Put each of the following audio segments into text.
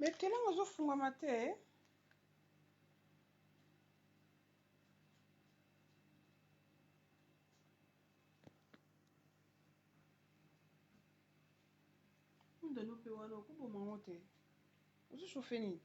Betelango ezofungwama te. Mundano mpe wana okoboma yango te. Ozo chauffe nini?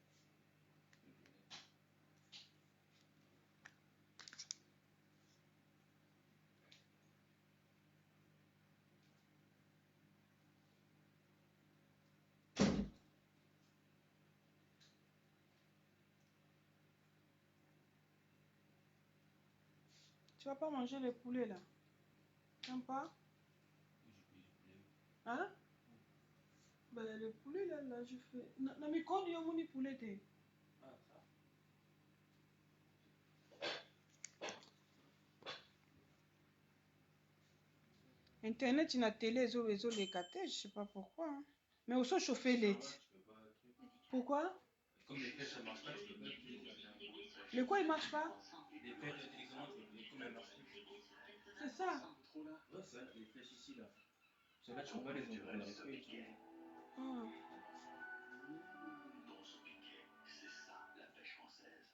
Tu vas pas manger le poulet là? T'aimes pas? Hein? Ben, le poulet là, là, je fais. Na micro-ondes, yo moni poulet te. Internet na télé ezo ezoleka te, je sais pas pourquoi. Hein. Mais oso chauffer leti. Pourquoi? Comme les flèches ça marche pas, tu peux pas utiliser. Le quoi il marche pas? Les flèches de télécommande, comme elles marchent plus. C'est ça. Ouais, ça, les flèches ici là. Celles-là, tu peux pas les enlever, on n'arrive plus à utiliser. Ah. Dans son piquet, c'est ça la pêche française.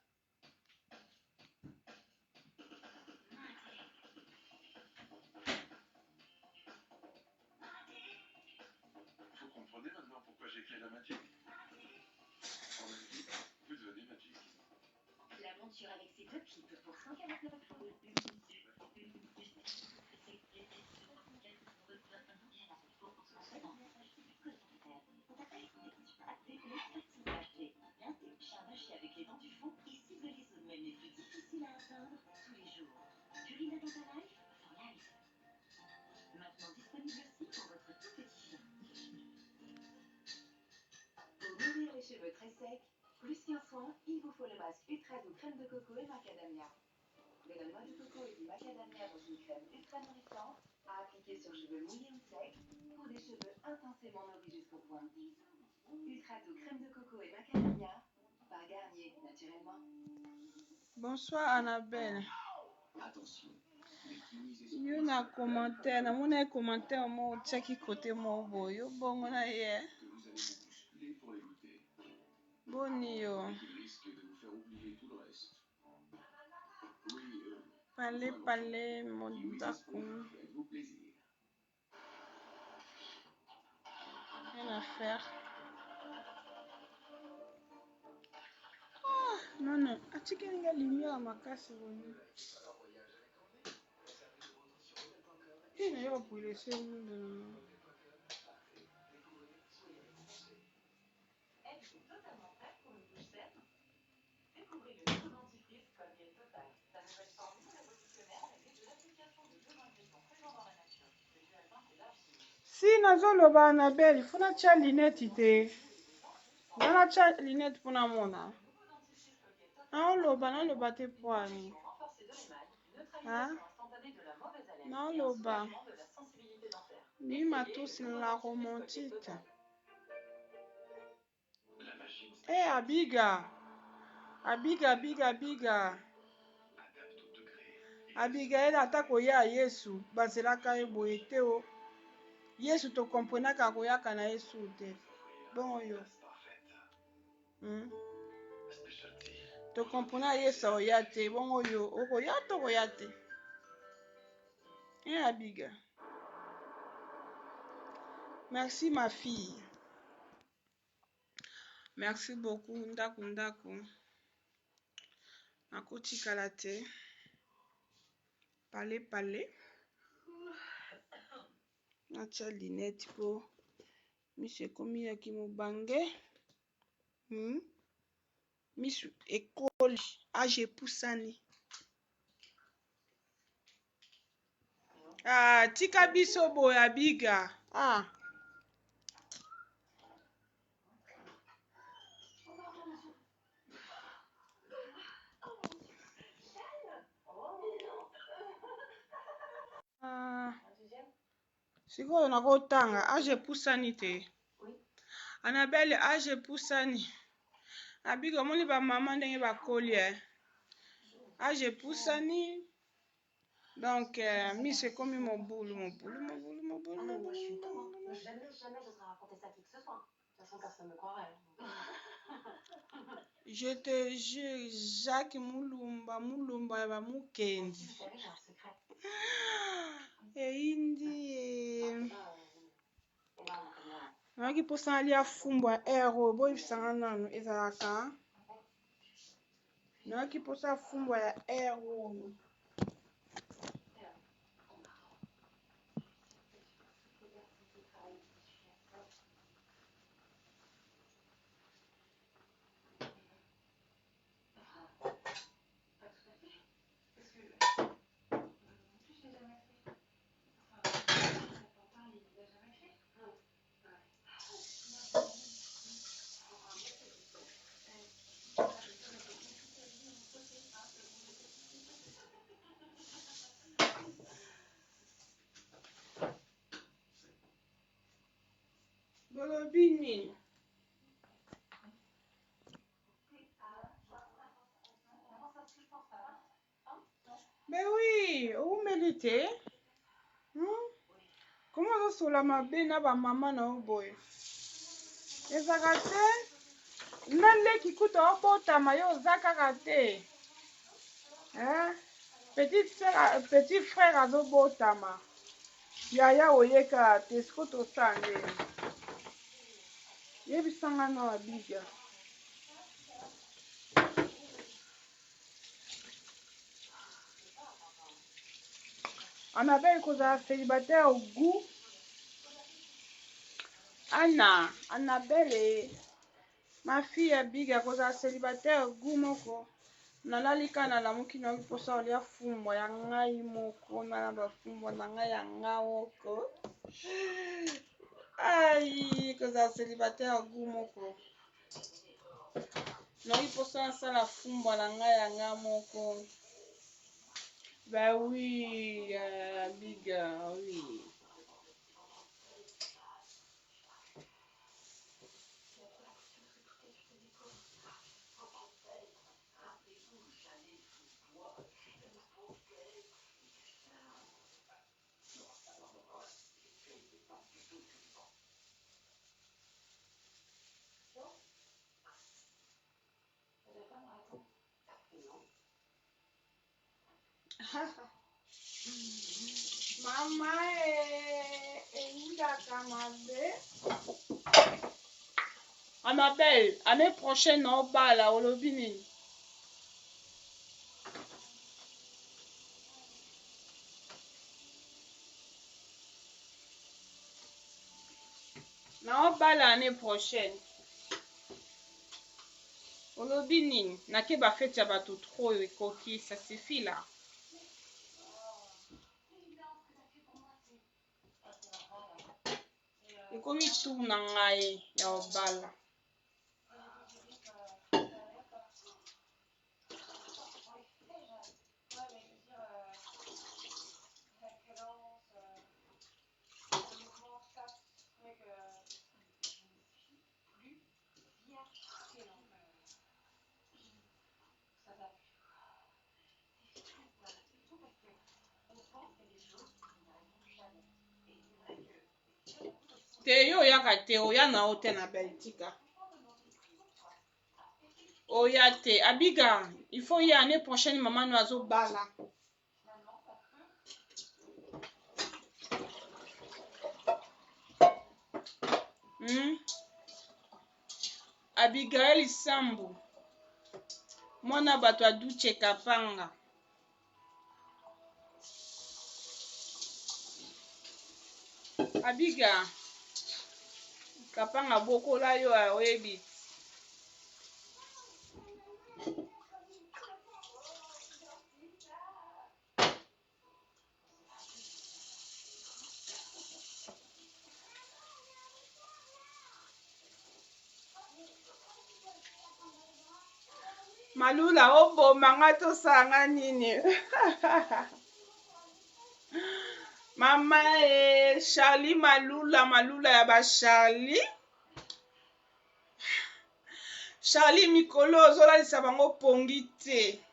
Vous comprenez maintenant pourquoi j'ai créé la Magic? En une vie, vous devenez Magic. La monture avec ses deux clips pour 149 euros. Avec les dents du fond et cible les zones même les plus difficiles à atteindre tous les jours. Purina Dental Life for Life. Maintenant disponible aussi pour votre tout petit chien. Pour nourrir les cheveux très secs, plus qu'un soin, il vous faut le masque ultra doux crème de coco et macadamia. De la noix de coco et du macadamia dans une crème ultra nourrissante à appliquer sur cheveux mouillés ou secs pour des cheveux intensément nourris jusqu'au point. Ultra doux crème de coco et macadamia par Garnier, naturellement. Bonsoir Annabelle. Yo na commentaire, namoni commentaire moko otiaki kote moko boye, yo bongo na ye. Boni yo. Pale pale mondako. Rien à faire. Ah, non non, atikeli nga lumière makasi boye. Te na yo brûler mwinda na nga. Êtes-vous totalement prêt pour une bouche saine? Découvrez le nouveau dentifrice Colgate Total. Sa nouvelle formule révolutionnaire est née de l'application de deux ingrédients présents dans la nature, le gelatin et l'argile. Si nazoloba Annabelle, faut natia lunette te. Nga natia lunette mpo namona. Naoloba naloba te po ani. Renforcé de l'émail, Hein? neutralisation instantanée de la mauvaise haleine et un Naoloba. soulagement de la sensibilité dentaire. Bima Essayez tous le nouveau la dentifrice Colgate romantique. Total. Eh Abiga. Abiga abiga abiga. Abigail ata koya Yesu bazelaka ye boye te o. Yesu tokomprenaka koyaka na Yesu te. Bongo yo. Tokomprena Yesu oya te, bongo yo okoya to koya te. Eh Abiga. Merci ma fille. Merci beaucoup ndaku ndaku. Nakotikala te. Pale pale. Natia lunette po miso ekomi ya kimobange. Miso ekoli, age epusani. Ah, tika biso boye Abiga. Ah. Ah. Sikoyo nakotanga age epusani te. Annabelle age epusani. Abiga omoni ba mama ndenge bakoli eh. Age epusani. Donc miso ekomi mobulu mobulu mobulu mobulu Ah, mais moi, je suis mobulu. comme, hein. Jamais, jamais j'oserais raconter ça à qui que ce soit. De toute façon, personne ne me croirait. Je te jure, Jacques Mulumba, Mulumba ya ba Mukendi. Eyindi ye. Nayaki mposa nalia fumbwa ya heure oyo, boyebisa nga nanu ezalaka. Nayaki mposa fumbwa ya heure oyo. Bolobi nini? Mais oui, oumeli te. Hmm? Comment ozosola mabe na ba mama na yo boye? Ezaka te. Na leki kuta obotama yo oza kaka te. Hein? Petite sœur, petit frère azobotama. Yaya oye kaka te siko tosala ndeni? Yebisa nga na abiga. Annabelle kozala célibataire au goût. Anna, Annabelle, ma fille Abiga kozala célibataire goût moko. Nalali kaka nalamuki nayoki mposa kolia fumbwa ya ngai moko nalamba fumbwa na ngai ya nga moko ai kozala célibataire goût moko nayoki mposa nasala fumbwa na ngai ya nga moko ba oui biga oui Mama eh, eyindaka mabe. Annabelle, année prochaine obala olobi nini? Naobala année prochaine. Olobi nini? Nake ba fete ya bato trop oyo ekoki, ça suffit là. Ekomi tour na ngai ya obala. Te yo oyaka te oya na yo te na beltika oya te abiga il faut ye année prochaine mama no azobala hmm? Abigail Sambu mwana bato ya Duce Kapanga Abiga Kapanga bokola yo oyebi Malula oboma nga tosala nga nini mama e Charlie Malula Malula ya ba Charlie Charlie mikolo ozolalisa bango pongi te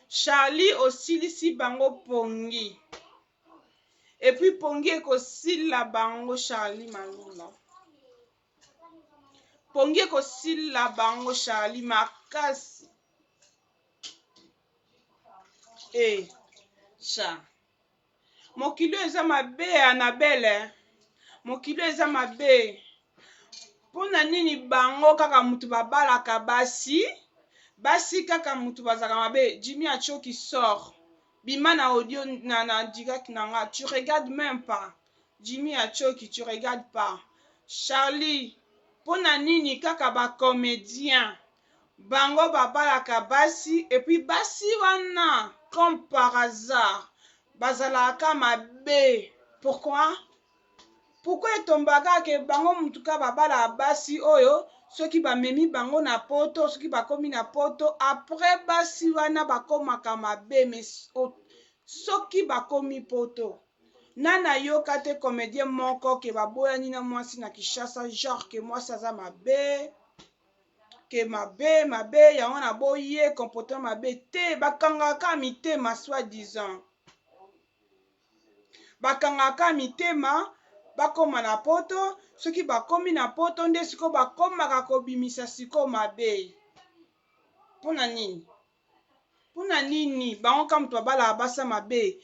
Charlie osilisi bango pongi epuis pongi ekosila bango Charlie Malula. Pongi ekosila bango Charlie makasi. Eh, cha. Mokili oyo eza mabe Annabelle. Mokili oyo eza mabe. Pona nini bango kaka mutu babalaka basi? Basi kaka mutu bazalaka mabe. Jimmy Achoki sort. Bima na audio na, na direct na nga. Tu regardes même pas. Jimmy Achoki, tu regardes pas. Charlie, pona nini kaka ba comediens bango babalaka basi et puis basi wana comme par hasard bazalaka mabe pourquoi? Pourquoi etombaka ke bango mutu ka babalaka basi oyo soki bamemi bango na poto soki bakomi na poto après basi wana bakomaka mabe mais soki bakomi poto nani ayoka te comedien moko ke baboyani na mwasi na Kinshasa genre ke mwasi aza mabe ke mabe mabe yango na boye comportement mabe te bakangaka mitema soit disant bakangaka mitema bakoma na poto soki bakomi na poto nde sikoyo bakomaka kobimisa sikoyo mabe mpona nini mpona nini bango kaka moto babalaka basa mabe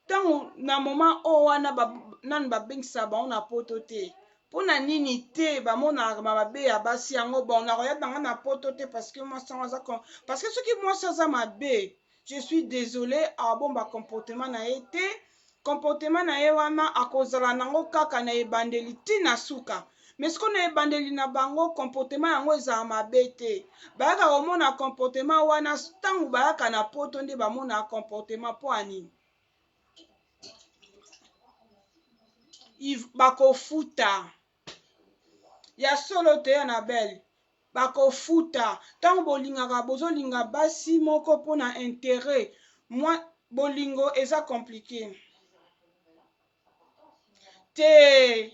ntango na moment oyo wana nanu babengisaka bango na poto te mpona nini te bamonaka mabe ya basi yango bon nakoya nanga na poto te parce que mwasi yango aza parce que soki mwasi aza mabe je suis désolé abomba comportement na ye te comportement na ye wana akozala nango kaka na ebandeli ntina suka mais sikoyo na ebandeli na bango comportement yango ezala mabe te bayaka komona comportement wana ntango bayaka na poto nde bamonaka comportement mpo ya nini bakofuta ya solo te Annabelle bakofuta ntango bolingaka bozolinga basi moko mpona intérêt mwa bolingo eza compliqué te.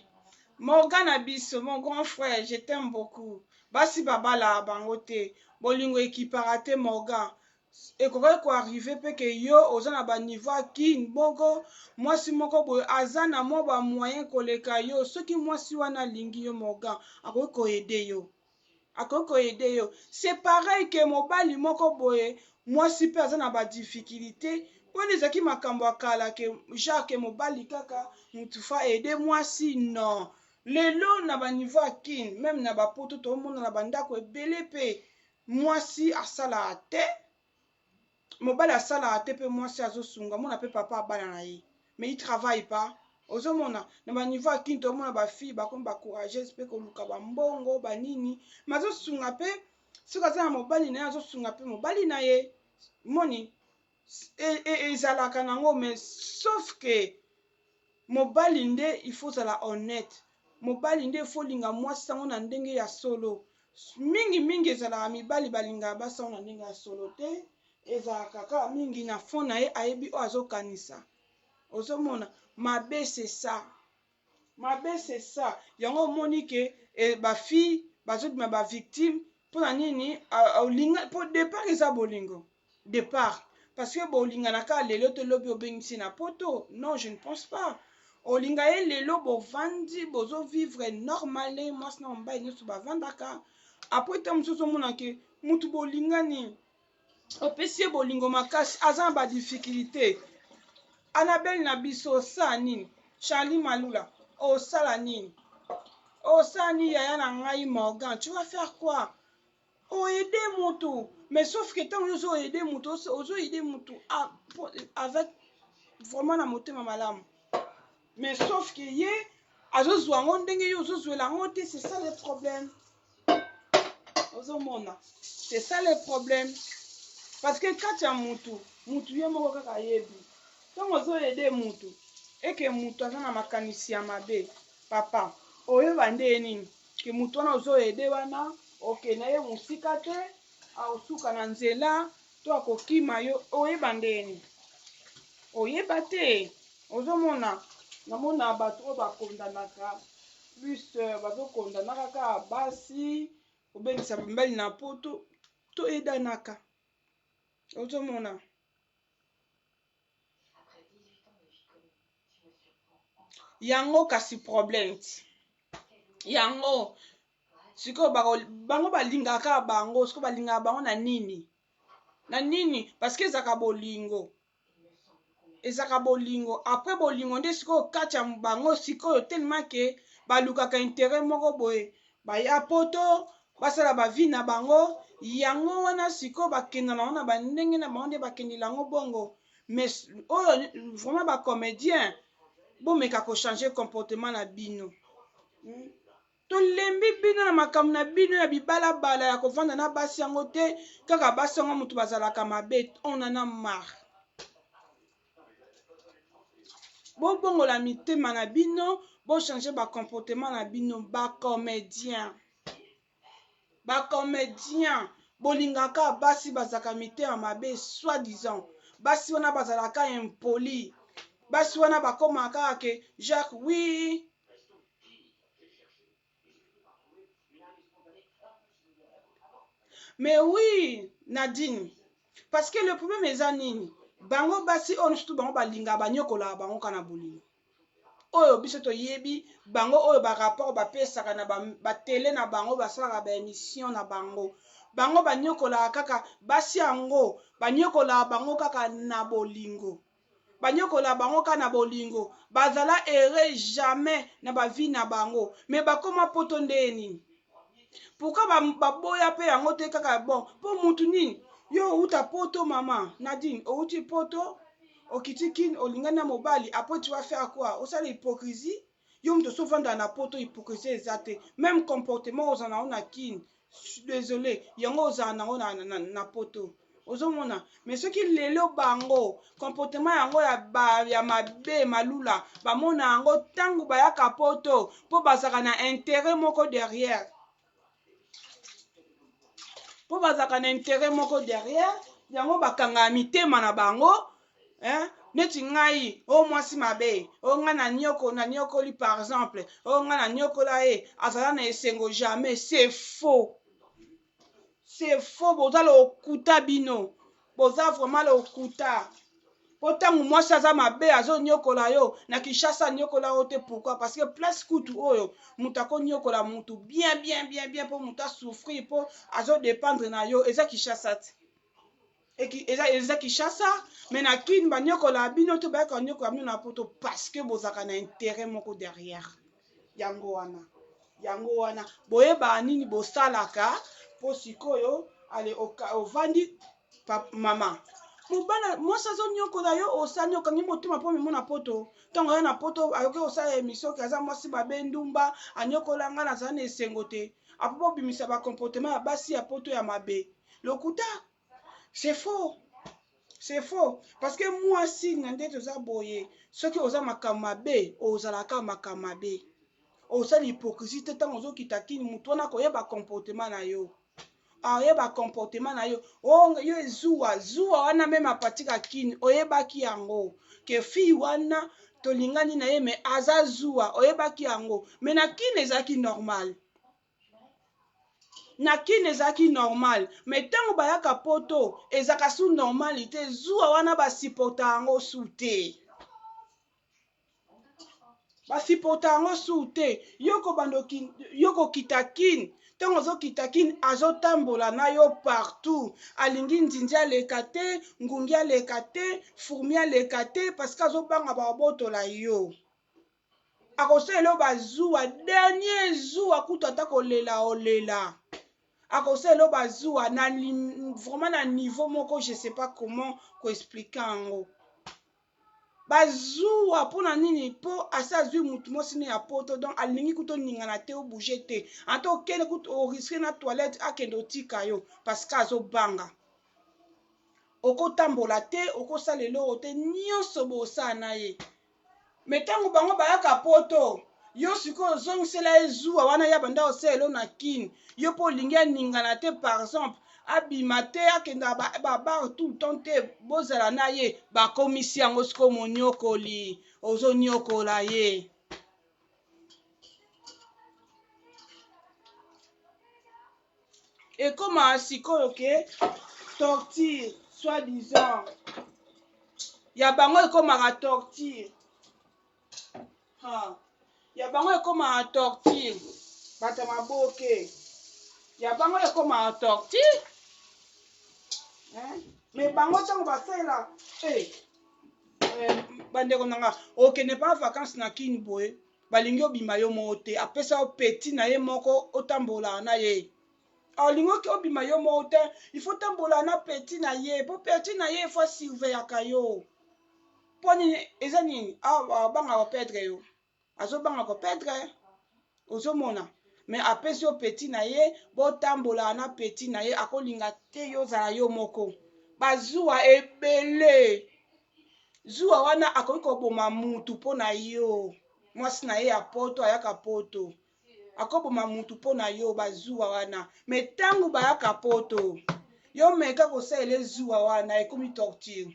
Morgan na biso, mon grand frère, je t'aime beaucoup. Basi babalaka bango te, bolingo ekipaka te. Morgan, ekokaki koarriver mpe ke yo oza na baniveau ya kine bongo mwasi moko boye aza na mwa bamoyen koleka yo. Soki mwasi wana alingi yo, Morgan, akoki koaider yo, akoki koaider yo. C'est pareil ke mobali moko boye, mwasi mpe aza na badifficulté mpona ezalaki makambo ya kala ke genre mobali kaka mutu fa aider mwasi. Non, lelo na baniveau ya kine, même na bapoto, tomona na bandako ebele mpe mwasi asalaka te, mobali asalaka te mpe mwasi azosunga. Mona mpe papa abana na ye, mais il travaille pas. Ozomona na baniveau ya kine, tomona bafille bakomi bacourageuse mpe koluka bambongo banini, mais azosunga mpe. Soki aza na mobali na ye, azosunga mpe mobali na ye. Moni ezalaka nango, mais sauf que mobali nde il faut ozala honnête. Mobali nde il faut olinga mwasi yango na ndenge ya solo. Mingimingi ezalaka mibali balingaka basi yango na ndenge ya solo te. Ezalaka kaka mingi na fond na ye, ayebi oyo azokanisa. Ozomona mabe, c'est ça mabe, c'est ça. Yango omoni ke bafille bazobima bavictime. Mpona nini? Olinga po départ eza bolingo départ, parce que bolingana kaka lelo to lobi obengisi na poto. Non, je ne pense pas. Olinga ye lelo, bovandi, bozovivre normale, mwasi na mobali nyonso bavandaka. Après te mosusu omona ke mutu bolingani, opesi ye bolingo makasi, aza na badifficulté. Annabelle na biso, osala nini? Charlie Malula, osala nini? Osala nini, yaya na ngai Morgan? Tu vas faire quoi? Oaider motu, mais sauf que ntango ozo aider motu, ozo aider motu avec vraiment na motema malamu, mais sauf que ye azozwa yango ndenge yo ozozwela yango te. C'est ça le problème. Ozomona, c'est ça le problème, parce que kati ya mutu, mutu ye moko kaka ayebi. Ntango ozoaider mutu eke mutu aza na makanisi ya mabe, papa, oyeba nde nini ke mutu wana ozoaider wana okende ye mosika te, akosuka na nzela to akokima yo. Oyeba ndeni? Oyeba te. Ozomona, namona bato oyo bakondanaka plus, bazokondanaka kaka basi kobengisa mibali na poto. Toaidanaka, ozomona. Après 18 ans de vie commune, tu me surprends encore. Yango kasi problème ti yango. Sikoyo bango balingaka kaka bango, sikoyo balingaka bango na nini? Na nini? Parce que ezalaka bolingo. Ezalaka bolingo. Après bolingo nde sikoyo kati ya bango sikoyo tellement que balukaka interet moko boye baya poto basala ba vie na bango yango wana sikoyo bakenda na bango na ba ndenge na bango nde bakendela yango bongo mais oyo vraiment ba comedien bomeka ko changer comportement na bino. Tolembi bino na makambo na bino ya bibalabala ya kovanda na basi yango te kaka basi yango moto bazalaka mabe on en a marre. Bobongola mitema na bino, bo changer ba comportement na bino ba comedien. Ba comedien bolingaka basi bazalaka mitema mabe soit disant basi wana bazalaka impoli basi wana bakomaka kaka ke Jacques oui Mais oui Nadine parce que le problème eza nini bango basi oyo surtout bango balingaka banyokolaka bango kaka na bolingo oyo biso toyebi bango oyo ba rapport bapesaka na ba tele na bango basalaka ba emission na bango bango banyokolaka kaka basi yango banyokolaka bango kaka na bolingo Banyokola bango kaka na bolingo bazala heureux jamais na ba vie na bango mais bakoma poto ndenge nini pourquoi baboya pe yango te kaka bon po mutu nini yo owuta poto maman Nadine owuti poto okiti kin olingani na mobali après tu vas faire quoi osala hypocrisie yo mutu osi ovandaka na poto hypocrisie eza te meme comportement ozala nango na kin desole yango ozala nango na, na, na poto ozomona mais soki lelo bango comportement yango ya, ba, ya mabe malula bamona yango ntango bayaka poto mpo bazalaka na interet moko derrière mpo bazalaka na interet moko derrière yango bakangaka mitema na bango hein? neti ngai o oh, mwasi mabe o oh, ngai na nyoko na nyokoli par exemple o oh, ngai na nyokola ye azala na esengo jamais c'est faux c'est faux boza lokuta bino boza vraiment lokuta po ntango mwasi aza mabe azonyokola yo na kinshasa anyokola yo te pourquoi parce que place kutu oyo moto akonyokola motu bien bien bien bien mpo moto asouffrir mpo azodépendre na yo eza kinshasa te eza, eza kinshasa mais na kin banyokola bino te bayaka konyokola bino na poto parce que bozalaka na intérêt moko derrière yango wana yango wana boyebaka nini bosalaka mpo sikoyo ale ovandi mama mobala mwasi azonyokola yo osani okangi motema mpo omemo na poto ntango aya na poto ayoki kosala emission ke aza mwasi mabe ndumba anyokola ngai nazala na esengo te apo bobimisa bacomportement ya basi ya poto ya mabe lokuta c'est faux c'est faux parce que mwasi na nde toza boye soki oza makambo mabe ozalaka makambo mabe osala hypocrisie te ntango ozokita kini motu wana akoyeba comportement na yo ayeba comportement na yo oh, yo ezuwa zuwa wana meme apatika kini oyebaki yango ke fille wana tolingani na ye me aza zuwa oyebaki yango me na kini ezalaki normal Na kin ezalaki normal mais tango bayaka poto ezalaka su normal te zuwa wana ba supporta yango su te ba supporta yango su te yo kobanda yo kokita kin ntango ozokita kin azotambola na yo partout alingi nzinzi aleka te ngungi aleka te fourmi aleka te parce que azobanga babotola yo Akosalela yo ba zuwa dernier zuwa kutu ata kolela olela akosalela yo ba zuwa na vraiment na niveau moko je sais pas comment ko expliquer yango bazuwa mpo na nini mpo asi azwi motu mwasi ne ya poto donc alingi kutu oningana te obouge te ata okende kutu oriske na toilette akende otika yo parce que azobanga okotambola te okosala eloko te nyonso bosala na ye Mais tango bango bayaka poto yo sikoyo ozongisela ye zuwa wana ye abanda kosalela yo na kin yo pe olingi aningana te par exemple abima te akenda ba bar tout le temps te bozala na ye bakomisi yango sikoyo moniokoli ozoniokola ye ekoma sikoyo ke torture soit disant ya bango ekomaka torture ha ya bango ekomaka torture bato ya maboke. Ya bango ekoma torture. Hein? Mais bango ntango basalela eh, eh, bandeko na nga okende pa vacances na kini boye balingi obima yo moko te apesa yo petit na ye moko otambolaka na ye alingi obima yo moko te il faut tambola na petit na ye po petit na ye faut asurveillaka yo mpo nini eza nini abanga kopedre yo azobanga kopedre ozomona me apesi yo petit na ye botambola na petit na ye akolinga te yo ozala yo moko bazuwa ebele zuwa wana akoki koboma mutu mpo na yo mwasi na ye ya poto ayaka poto akoboma mutu mpo na yo bazuwa wana me ntango bayaka poto yo meka kosalela ezuwa wana ekomi torture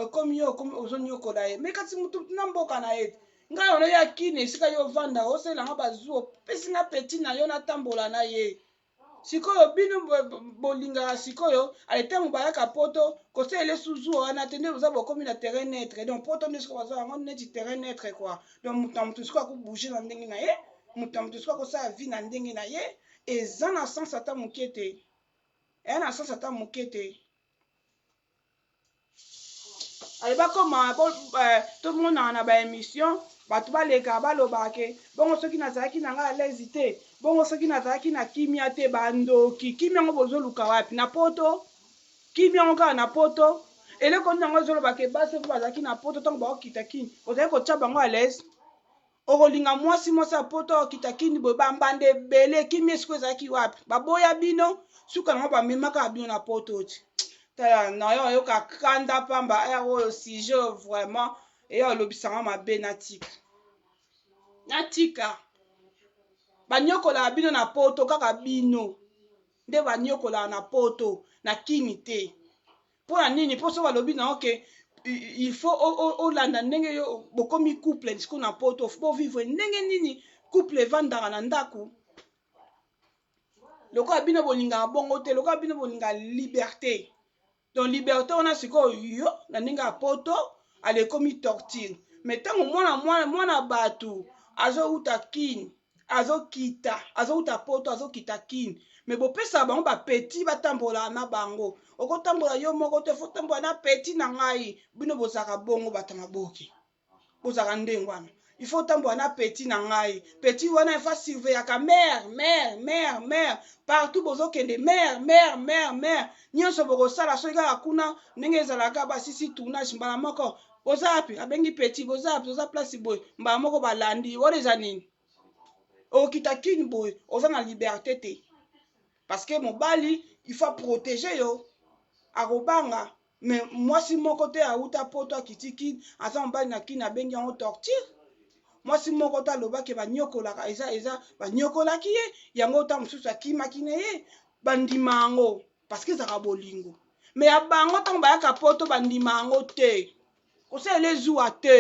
ekomi yo ozonyokola ye me kasi mutu na mboka na ye ngai wana ya kini esika yo ovanda osalela nga bazuwa opesi nga peti na yo natambola na ye sikoyo bino bolingaka sikoyo ale ntango bayaka poto kosalela esuzuwa wana te nde boza bokomi na terrain neutre donc poto nde sikoyo baza yango neti terrain neutre quoi donc moto na moto sikoyo akobouge na ndenge na ye moto na moto sikoyo akosala vie na ndenge na ye eza na sens ata moke te eya na sens ata moke te ale bakoma eh, tomonaka na baémission bato balekaka balobaka ke bongo soki nazalaki na ngai alaise te bongo soki nazalaki na kimia te bandoki kimia yango bozoluka wapi na poto kimia yango kaka na poto eleko nini yango ezoloba ke basi oyo bazalaki na poto ntango baokita kini ozali kotya bango alaise okolinga mwasi mwasi ya poto okita kini boye bambanda ebele kimia esiko ezalaki wapi baboya bino suka nango bamemaka bino na poto ti tala nayo ayoka kanda pamba ere oyo sujet oyo vraiment eya olobisanga mabe natika natika banyokolaka bino na poto kaka bino nde banyokolaka na poto na kini te mpo na nini mpo so balobi na yo ke il faut olanda ndenge yo bokomi couple sikoyo na poto bovivre ndenge nini couple evandaka na ndako lokola bino bolingaka bongo te lokola bino bolingaka liberté donc liberté wana sikoyo yo na ndenge ya poto ale ekomi torture mais ntango mwana mwana mwana bato azowuta kini azokita azowuta poto azokita kini me bopesaka bango bapeti batambola na bango okotambola yo moko te fotambola na peti na ngai bino bozalaka bongo bato ya maboke bozalaka ndenge wana il faut otambola na petit na ngai petit wana il faut surveillaka mare mare mare mare partout bozokende mare mare mare mare nyonso bokosala soki kaka kuna ndenge ezalaka basisi tournage mbala moko boza wapi abengi petit boza wapi toza place boye mbala moko balandi wana eza nini okita kini boye oza na liberté te parce que mobali il faut protéger yo akobanga mais mwasi moko te awuta poto akiti kin aza mobali na kin abengi yango torture mwasi moko te alobaki banyokolaka eza eza banyokolaki ye yango ntango mosusu akimaki na ye bandima yango parce que ezalaka bolingo mais ya bango ntango bayaka poto bandima yango te kosalela ezuwa te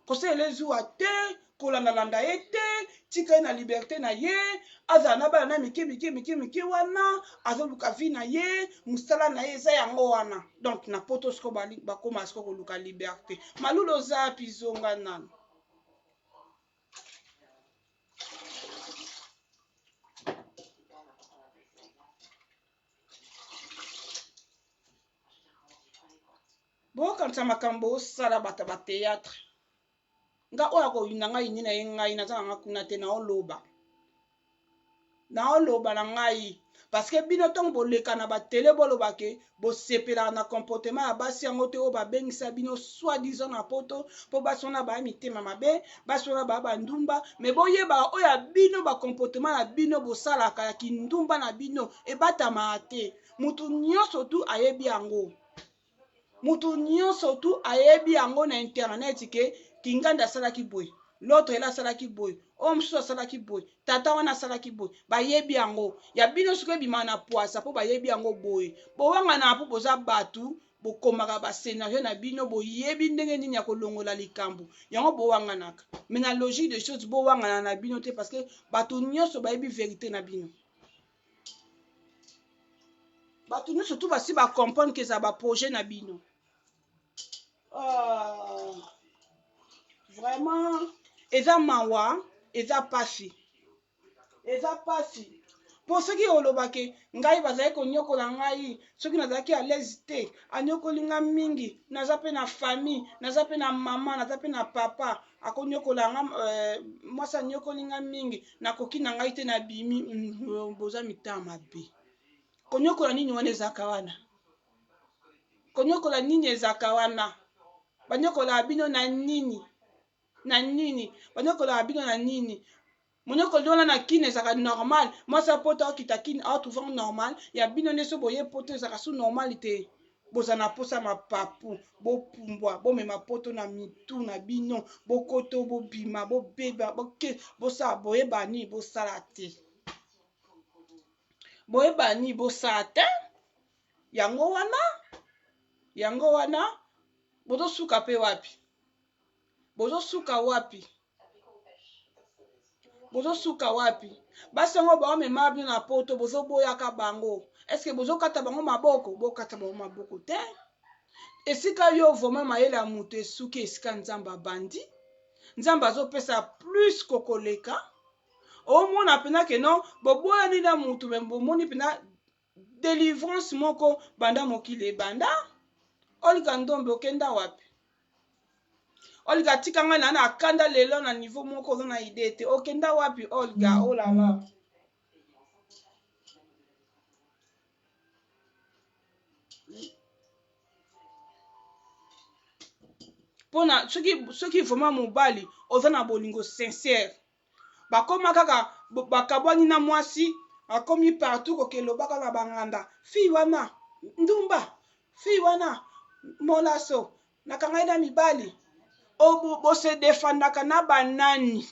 kosalela ezuwa te kolandalanda ye te tika ye na liberte na ye azala na bana na mike mike mike mike wana azoluka vie na ye mosala na ye eza yango wana donc na poto siko bakoma siko koluka liberte malulu oza api zonga nano bokanisa makambo osala bato ya bateatre nga oyo akoyina ngai yini na ye ngai naza na nga kuna te naoloba naoloba na ngai parce que bino ntango boleka na batele boloba ke bosepelaka na comportement ya basi yango te oyo babengisa bino soit disant na poto mpo basi wana baya mitema mabe basi wana baya bandumba me boyebaka oyo ya bino bacomportement na bino bosalaka ya kindumba na bino ebatamaka te moto nyonso tu ayebi yango Mutu nionso tout ayebi yango na internet ke kingandi asalaki boye l'autre ela asalaki boye oyo mosusu asalaki boye tata wana asalaki boye bayebi yango ya bino sikoyo ebimaka na pwasa mpo bayebi yango boye bowanganaka mpo boza batu bokomaka ba scenario na bino boyebi ndenge nini ya kolongola likambo yango bowanganaka mais na logique de choses bowangana na bino te parce que bato nyonso bayebi verite na bino bato nyonso tu basi bacomprendre ke ezala baprojet na bino uh, vraiment eza mawa eza pasi eza pasi Po soki oloba ke ngai bazalaki konyokola ngai soki nazalaki à l'aise te anyokoli nga mingi naza pe na famille naza pe na maman naza pe na papa akonyokola nga euh, mwasi anyokoli nga mingi nakoki na ngai te nabimi mm, boza mitama mabe konyokola nini wana ezalaka wana konyokola nini ezalaka wana banyokolaka bino na nini na nini banyokolaka bino na nini monyokoli wana na kin ezalaka normal mwasi ya poto akita kin aotrouve yango normal ya bino nde so boye poto ezalaka su normal te boza na mposa mapapu bopumbwa bomema poto na mitu na bino bokoto bobima bobeba boke bosala boyeba nini bosala te boyeba nini bosala te yango wana yango wana bozosuka mpe wapi Bozo suka wapi? Bozo suka wapi? Basi yango baomema bino na poto bozoboyaka bango. Est-ce que bozokata bango maboko? Bokata bango maboko te. Esika yo vraiment mayele ya moto esuki esika Nzambe abandi. Nzambe azopesa plus kokoleka. Omona pena ke non boboyani na moto mais bomoni pena delivrance moko banda mokili ebanda. Olga Ndombe okenda wapi? Olga tika ngai na na kanda lelo na niveau moko oza na idee te okenda wapi Olga oh la la pona soki soki vraiment mobali oza na bolingo sincère bakoma kaka bakabwani na mwasi akomi partout kokelobaka na banganda fille wana ndumba fille wana molaso nakangai na mibali bose defandaka na banani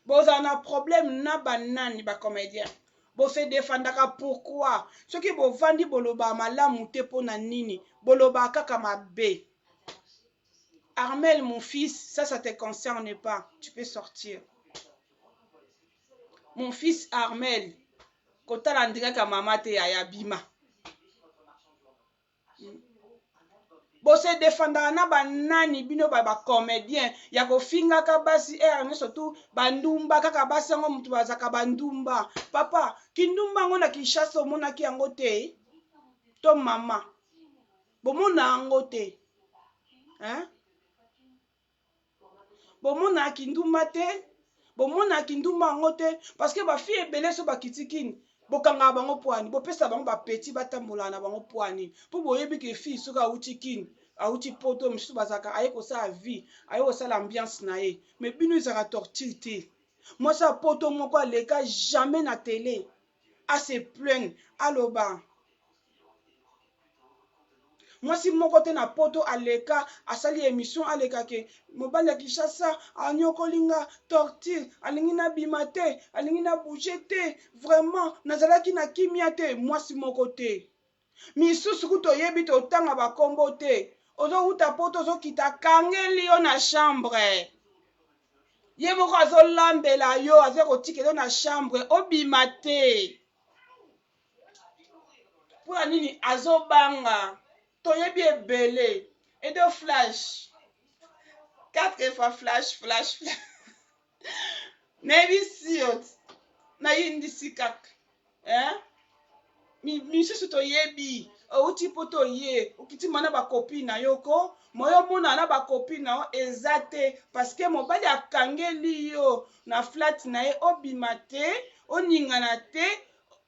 bozala na problème na banani ba comédien bose defandaka pourquoi soki bovandi bolobaka malamu te mpo na nini bolobaka kaka mabe Armel mon fils ça ça te concerne pas tu peux sortir mon fils Armel kotala ndingaka mama te yaya bima bose defandaka na banani bino ba bacomédien ya kofingaka basi ere nyonso tu bandumba kaka basi yango moto bazalaka bandumba papa kindumba yango na kinshasa omonaki yango te to mama bomona yango te hein? bomona kindumba te bomona kindumba yango te parce que bafille ebele so bakiti kini bokangaka bango pwani bopesa bango bapeti batambolaka na bango pwani mpo boyebi ke fille soki awuti kini awuti poto mosusu bazalaka aye kosala vie aye kosala ambiance na ye mais bino ezalaka torture te mwasi ya poto moko aleka jamais na tele ase plaine aloba Mwasi moko te na poto aleka asali emission aleka ke mobali ya Kinshasa anyokoli nga torture alingi na bima te alingi na bouger te vraiment nazalaki na kimia te mwasi moko te misusu kutu oyebi totanga ba kombo te ozowuta poto ozokita akangeli yo na chambre ye moko azolambela yo aza kotikela yo na chambre obima te Pona nini azobanga toyebi ebele edo flash 4 fois flash flash flash nayebisi yo nayindisi kaka eh? misusu toyebi outi poto oye okiti mana bakopi na yo ko moyo omona na bakopi na yo eza te parceke mobali akangeli yo na flat na ye obima te oningana te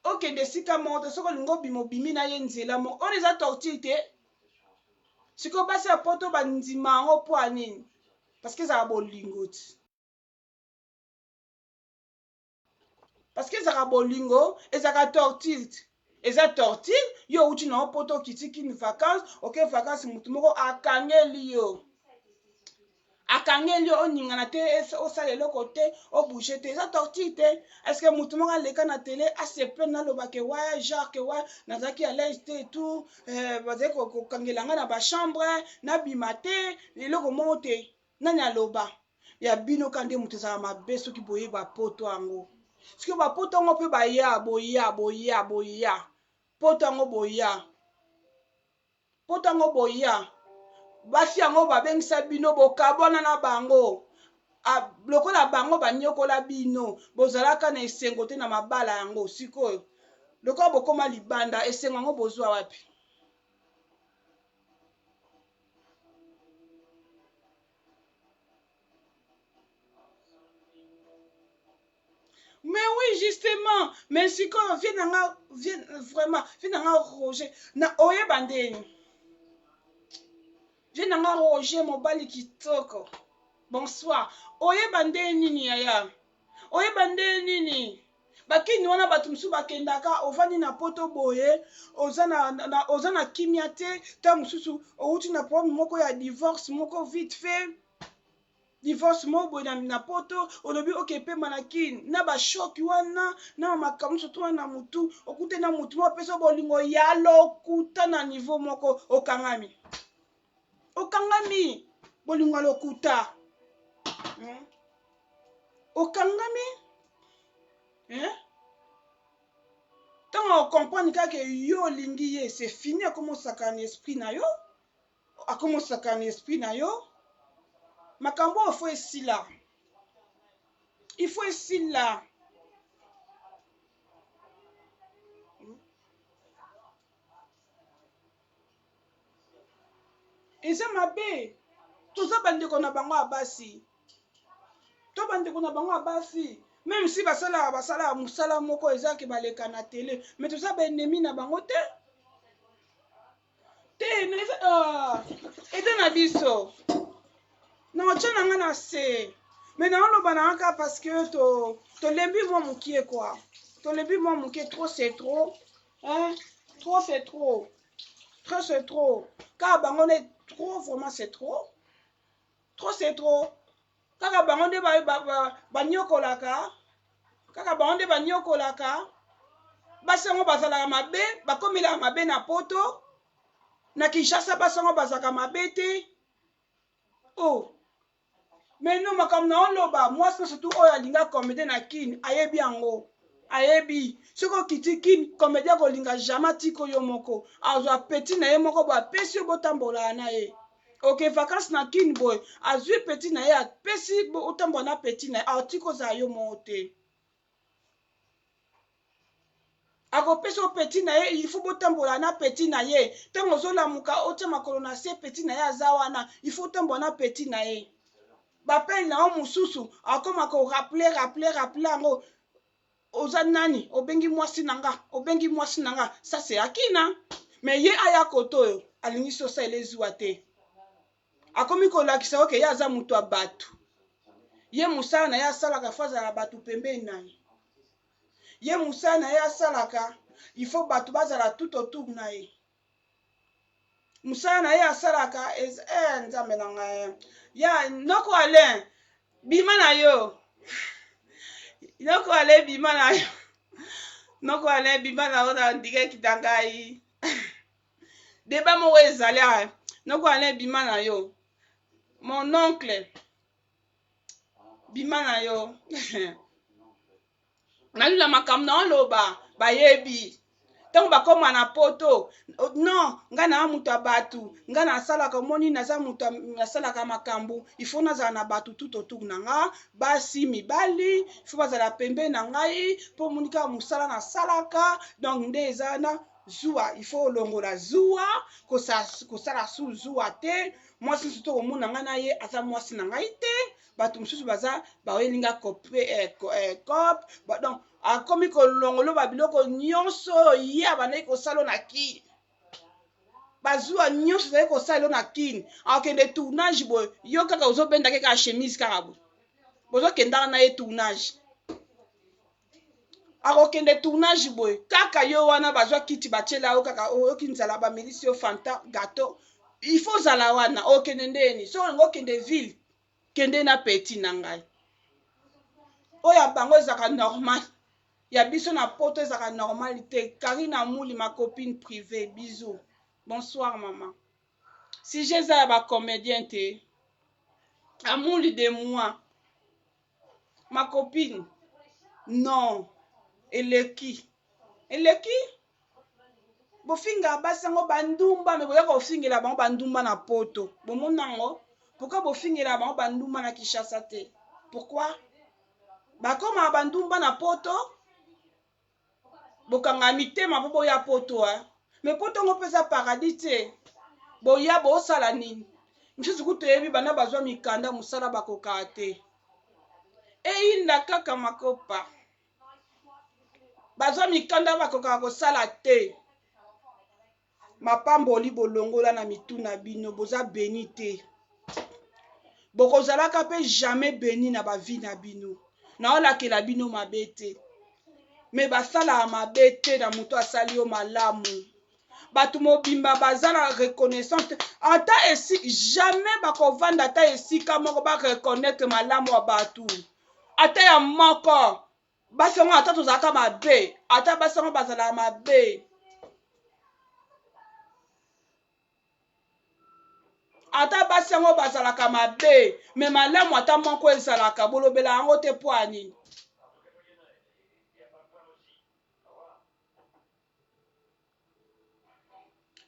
okende esika moko te soki olingi obima obimi na ye nzela moko oyo eza torture te sikoyo basi ya poto bandima yango mpo ya nini parce que ezalaka bolingo ti parce que ezalaka bolingo ezalaka torture ti eza torture yo outi na yo poto okiti kini vacance oke vacance motu moko akangeli yo Akangeli yo oningana te osala eloko te o bouger te eza torture te est ce que mutu moko aleka na tele a se plaindre aloba ke ouais genre ke ouais nazalaki à l'aise te et tout euh, bazali kokangela nga na ba chambre nabima te eloko moko te nani aloba ya bino ka nde moto ezala mabe soki boye bapoto yango soki bapoto yango mpe baya boya boya boya poto yango boya Poto yango boya. Basi yango babengisa bino bokabwana na bango. Lokola bango banyokola bino, bozalaka na esengo te na mabala yango. Sikoyo lokola bokoma libanda, esengo yango bozwa wapi? Mais oui, justement, mais sikoyo vie na nga, vie vraiment, vie na nga Roger, na oyeba ndeni. Vie na nga Roger mobali kitoko. Bonsoir. Oyeba nde nini yaya? Oyeba nde nini? Bakini wana bato mosusu bakendaka, ovandi na poto boye, oza na, na, oza na kimia te, ntango mosusu outi na problème moko ya divorce moko vite fait. Divorce moko boye na, na poto, olobi oke pema na kin, na ba choc wana, na makambo nyonso to wana na mutu, okute na mutu moko apesa bolingo ya lokuta na niveau moko, okangami. Okangami bolingo ya lokuta. Okangami eh? Ntango okomprendre kaka yo olingi ye, c'est fini, akomosaka na esprit na yo, akomosaka na esprit na yo. Makambo oyo faut esila, il faut esila. Eza mabe, toza bandeko na bango ya basi, to bandeko na bango ya basi, même si basalaka basalaka mosala moko eza ke baleka na tele, mais toza ba ennemi na bango te. Te, eza na biso na otya na nga na se, mais naoloba na nga kaka parce que tolembi mwa mokie quoi, tolembi mwa mokie, trop c'est trop, hein, trop c'est trop, trop c'est trop. Kaka bango nde trop, vraiment c'est trop, trop c'est trop. Kaka bango nde banyokolaka, kaka bango nde banyokolaka. Basi yango bazalaka mabe, bakomelaka mabe na poto, na Kinshasa basi yango bazalaka mabe te. Oh, mais non, makambo na oloba, mwasi nyonso tu oyo alinga comédien na Kin ayebi yango, ayebi soki okiti Kin comédien akolinga jamais atiko yo moko, azwa petit na ye moko boye apesi yo botambola na ye. Oke vacances na Kin boye, azwi petit na ye apesi otambola na petit na ye, atiki ozala yo moko te. Akopesa yo petit na ye, il faut botambola na petit na ye. Ntango ozolamuka otia makolo na se, petit na ye aza wana, il faut otambola na petit na ye. Bapele na yo mosusu akoma ko rappeler, rappeler, rappeler yango. Oza nani? Obengi mwasi na nga, obengi mwasi na nga, ça c'est akina. Mais ye aya koto oyo alingi so osalela ezuwa te. Akomi kolakisa oke ye aza moto ya bato. Ye mosala na ye asalaka fo azala bato pembeni na ye. Ye mosala na ye asalaka, il faut bato bazala tout autour na ye. Mosala na ye asalaka, nzambe na ngai. Ya noko Alain, bima na yo. Noko Alain, bima na yo. Noko Alain, bima na yo na direct na ngai. Débat moko ezali awa. Noko Alain, bima na yo. Mon oncle, bima na yo. Nalula makambo na oloba, bayebi. Ntango bakoma na poto, non, nga na moto ya bato, nga nasalaka, omoni naza moto nasalaka makambo, il faut nazala na bato tout autour na nga, basi mibali, il faut bazala pembeni na ngai, po omoni kaka mosala nasalaka, donc nde eza na zuwa, il faut olongola zuwa, kosala su zuwa te. Mwasi mosusu to komona nga na ye aza mwasi na ngai te, bato mosusu baza bayelinga cope, donc akomi kolongolo ba biloko nyonso oyo ye abandaki kosala na Kin. Bazuwa nyonso ezali kosala na Kin. Akende tournage boye, yo kaka ozobendaki kaka chemise kaka boye, bozokendaka na ye tournage. Akokende tournage boye kaka yo wana bazwa kiti batiela yo kaka, oyoki nzala bamelisi yo Fanta gâteau, il faut ozala wana. Okende ndeni? Soki olingi okende ville, kende na petit na ngai. Oyo ya bango ezalaka normal, ya biso na poto ezalaka normal te. Karine Amuli, ma copine privée, bisous, bonsoir maman. Sujet eza ya ba comédien te. Amuli de moi, ma copine, non, eleki, eleki. Bofinga basi yango bandumba, me boyaka kofingela bango bandumba na poto. Bomona yango? Pourquoi bofingela bango bandumba na Kinshasa te? Pourquoi bakoma bandumba na poto? Bokanga mitema mpo boya poto eh. Me poto yango mpe eza paradis te. Boya bosala nini? Misusu kutu toyebi banda bazwa mikanda mosala bakokaa te. Eyinda kaka makopa. Bazwa mikanda bakokaka kosala te. Mapamboli bolongola na mitu na bino boza beni te. Bokozalaka pe jamais beni na ba vie na bino. Naolakela bino mabe te. Me basalaka mabe te na moto asali yo malamu. Bato mobimba baza na reconnaissance ata esi jamais bakovanda ata esika moko ba reconnaître malamu ya bato ata ya moko. Basi yango ata tozalaka mabe, ata basi yango bazalaka mabe. Ata basi yango bazalaka mabe, me malamu ata moko ezalaka, bolobela yango te mpo ya nini?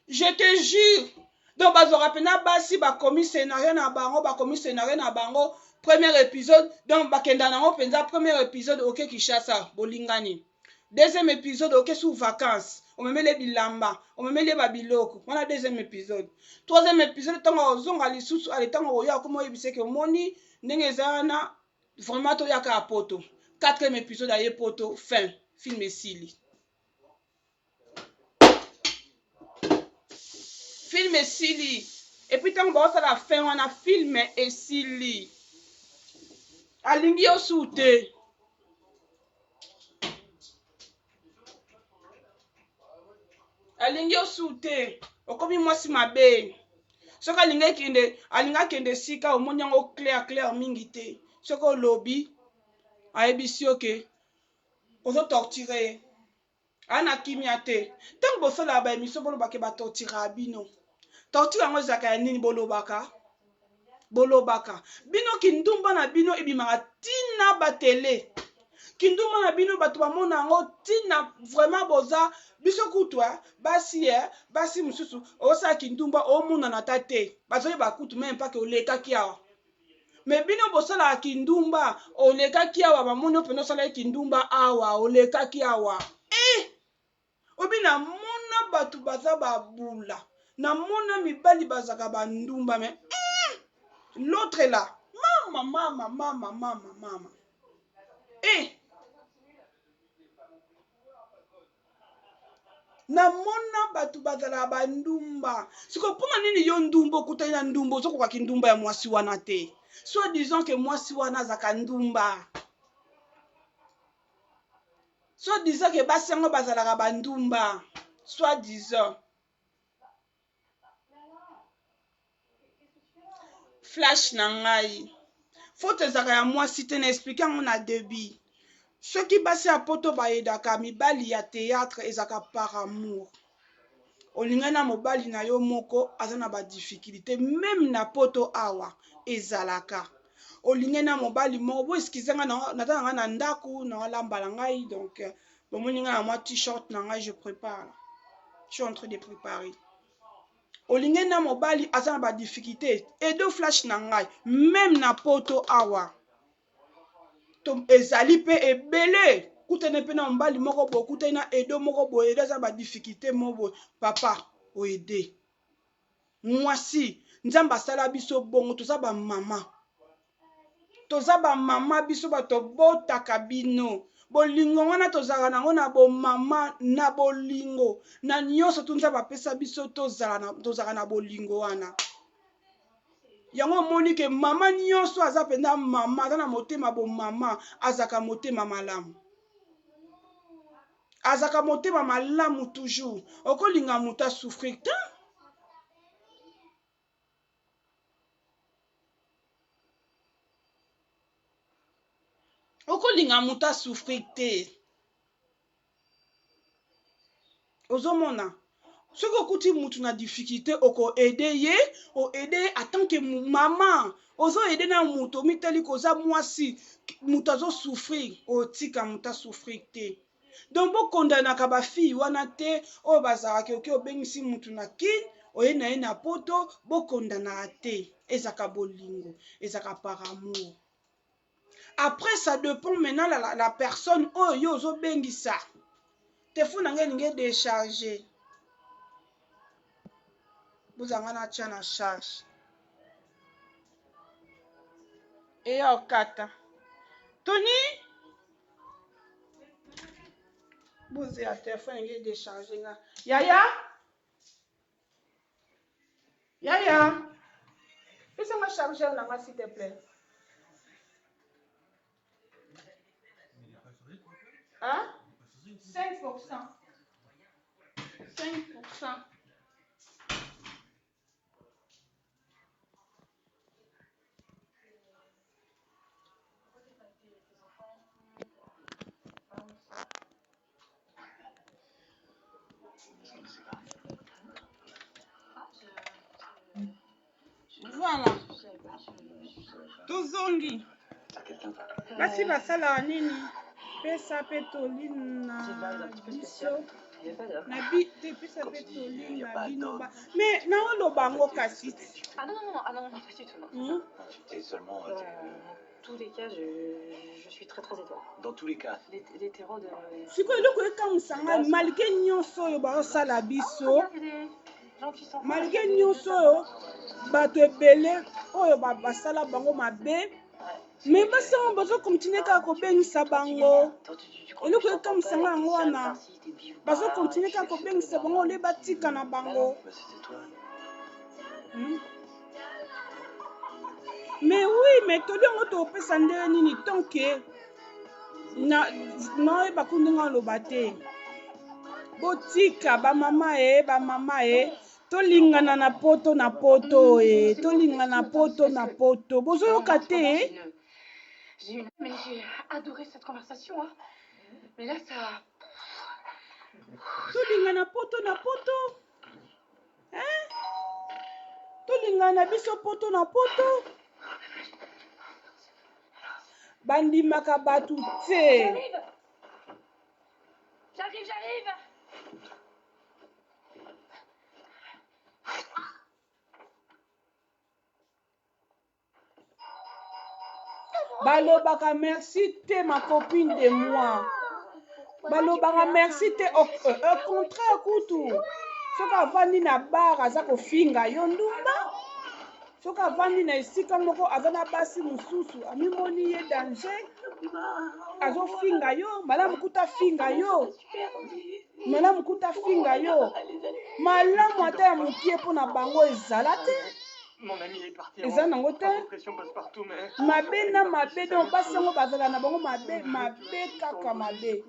Je te jure. Donc bazwaka mpena basi bakomi scenario na bango, bakomi scenario na bango premier épisode, donc bakenda nango mpenza premier épisode oke Kinshasa bolingani. Deuxième épisode oke sous vacances, omemeli ye bilamba, omemeli ye ba biloko. Wana deuxième épisode. Troisième épisode ntango ozonga lisusu, ale ntango oya okoma oyebisa ke omoni ndenge eza wana vraiment toyaka ya poto. Quatrième épisode aye poto, fin, film esili. Film esili. Et puis ntango baosala fin wana film esili. Alingi yo su te. Alingi yo su te. Okomi mwasi mabe. Soki alingi akende, alingi akende esika omoni yango clair clair mingi te. Soki olobi ayebisi yo ke ozo torturer ye. Aa na kimia te. Tango bosalaka ba emission bolobaka ke ba torturaka bino. Torture yango ezalaka ya nini bolobaka? Bolobaka. Bino kindumba na bino ebimaka tina ba tele. Kindumba na bino bato bamona yango tina vraiment boza biso kutu eh, basi eh, basi mosusu osala kindumba omonana ata te. Bazoyeba kutu meme pas ke olekaki awa. Me bino bosalaka kindumba olekaki awa bamoni yo mpenza osalaki kindumba awa olekaki awa eh! Obi namona bato baza babula namona mibali bazaka bandumba me mm, l'autre là mama mama mama mama mama eh! Namona bato bazalaka bandumba sikoyo mpona nini yo ndumba okutani na ndumba ozokoka kindumba ya mwasi wana te soit disant ke mwasi wana azalaka ndumba soit disant ke basi yango bazalaka bandumba soit disant Flash na ngai. Faute ezalaka ya mwasi te na explique yango na debut. Soki basi ya poto ba aidaka mibali ya theatre ezalaka par amour. Olingani na mobali na yo moko aza na ba difficultes meme na poto awa ezalaka. Olingani na mobali moko bo excuse nga naza na ngai na ndaku na lamba na ngai donc bomoni ngai na mwa t-shirt na ngai je prepare. Je suis en train de preparer. Olingi na mobali aza na ba difficulté edo flash na ngai meme na poto awa to ezali pe ebele kutani pe na mobali moko boye okutani na edo moko boye edo aza na ba difficulté moko boye papa oede mwasi nzambe asala biso bongo toza ba mama Toza ba mama biso bato tobotaka bino bolingo wana tozalaka nango na bomama na bolingo na nyonso tu nzambe apesa biso tozala na, tozalaka na bolingo wana yango omoni ke mama nyonso aza mpenza mama aza na motema bomama azalaka motema malamu azalaka motema malamu toujours okolinga moto asouffrir te. Okolinga moto a souffrir te. Ozomona soki okuti mutu na difficulté oko aider ye, o aider ye en tant que mama, ozo aider na mutu omitali koza mwasi, mutu azo souffrir, otika mutu a souffrir te. Donc bo condamnaka ba filles wana te oyo bazalaka ke oke obengisi mutu na kin oye na ye na poto bo condamnaka te ezalaka bolingo ezalaka par amour. Après ça dépend maintenant la personne oyo yo ozobengisa. Telefone na ngai elingi edecharge. Bozala nga natya na charge. Eya okata. Tony bozela telefone elingi edecharge nga. Yaya Yaya pesa nga chargeur na nga s'il te plaît. Hein? 5%. 5%. Voilà. Tozongi. Basi basalaka nini? Pesa pe toli na biso. Na bi te pesa pe toli na bino ba. Mais naoloba yango kasi. Ah non, non, non, ah non, non, pas du tout, non. T'es seulement. Dans tous les cas, je suis très très hétéro. Dans tous les cas. Les hétéros de. Sikoyo eloko ekamwisa ngai malgré nyonso oyo bazosala biso, Regarde, il y a des gens qui sont. malgré nyonso oyo bato ebele oyo basala bango mabe, mais basi yango bazokontinue kaka kobengisa bango. Eloko ekamwisa ngai yango wana, bazokontinue kaka kobengisa bango ole batika na bango. Bah, c'était toi. Mais oui, mais toli yango topesa ndenge nini tant que na naoyeba ku ndenge aloba te. Botika bamama e bamama e, tolingana na poto na poto e, tolingana na poto na poto, bozoyoka te e? J'ai une... Mais j'ai adoré cette conversation, hein. Mais là, ça. Tolingana poto na poto, hein? Tolingana na biso poto na poto. Bandimaka bato te. J'arrive. J'arrive, j'arrive. Balobaka merci te, ma copine de moi, balobaka merci te. Au contraire kutu, soki avandi na bar aza kofinga yo ndumba, soki avandi na esika moko aza na basi mosusu amimoni ye danger, azofinga yo. Malamu kuta afinga yo, malamu kuta afinga yo malamu ata ya mokie, mpo na bango ezala te. Mon ami est parti. Eza nango te. Pression passe partout, mais. Mabe na mabe. Donc basi yango bazala na bango mabe, mabe kaka mabe.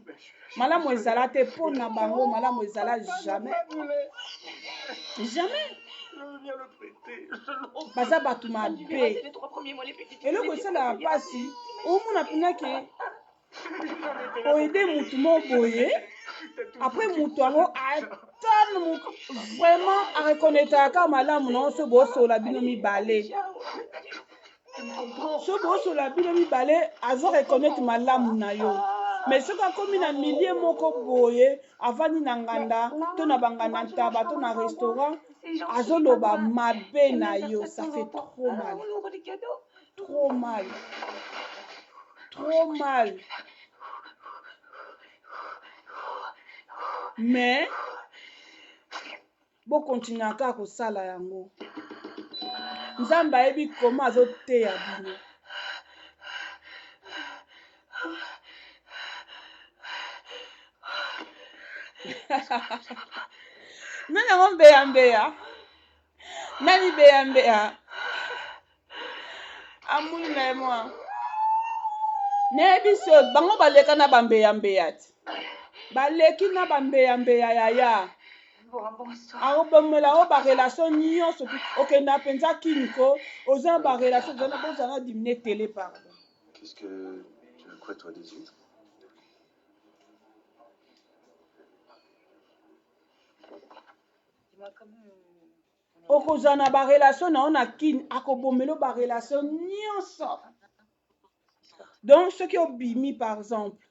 Malamu ezala te mpo na bango, malamu ezala jamais, jamais. Je veux bien le prêter. Je l'en Baza bato mabe. Les 3 premiers mois, les petites. Eloko esalaka mpasi, omona mpena ke oaider mutu moko boye, après mutu yango ata vraiment areconnaîtraka kaka malamu na yo so bosola bino mibale. So bosola bino mibale, azo reconnaître malamu na yo. Mais soki akomi na milieu moko boye, avandi na nganda to na banganda ntaba to na restaurant, azoloba mabe na yo, ça fait trop mal, trop mal, trop mal. Mais bokontinua kaka kosala yango. Nzambe ayebi koma azoteya bino. Nani yango mbeya mbeya? Nani mbeya mbeya? Amuli na ye mwa nayebi so bango baleka na bambeyambeya ti baleki na bambeyambeya yaya. Akobomela o barelation nyonso. Okenda mpenza kiniko, oza na barelation, ozana bozala diminuer télé, pardon. Qu'est-ce que tu veux quoi, toi, des huîtres? Dis-moi, comme Okozala na barelation na yo na kini, akobomela o barelation nyonso. Donc soki obimi, par exemple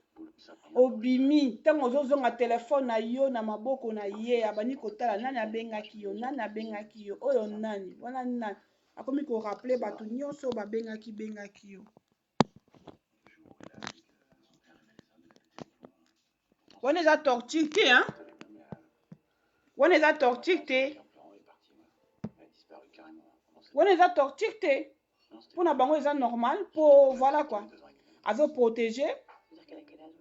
obimi, ntango ozozonga, telefone na yo na maboko na ye, abandi kotala nani abengaki yo, nani abengaki yo, oyo nani wana, nani akomi korappeler bato nyonso oyo babengaki bengaki yo. Wana eza torture te hein? Wana eza torture te. Wana eza torture te. Mpo na bango eza normal mpo voilà quoi. Azo protéger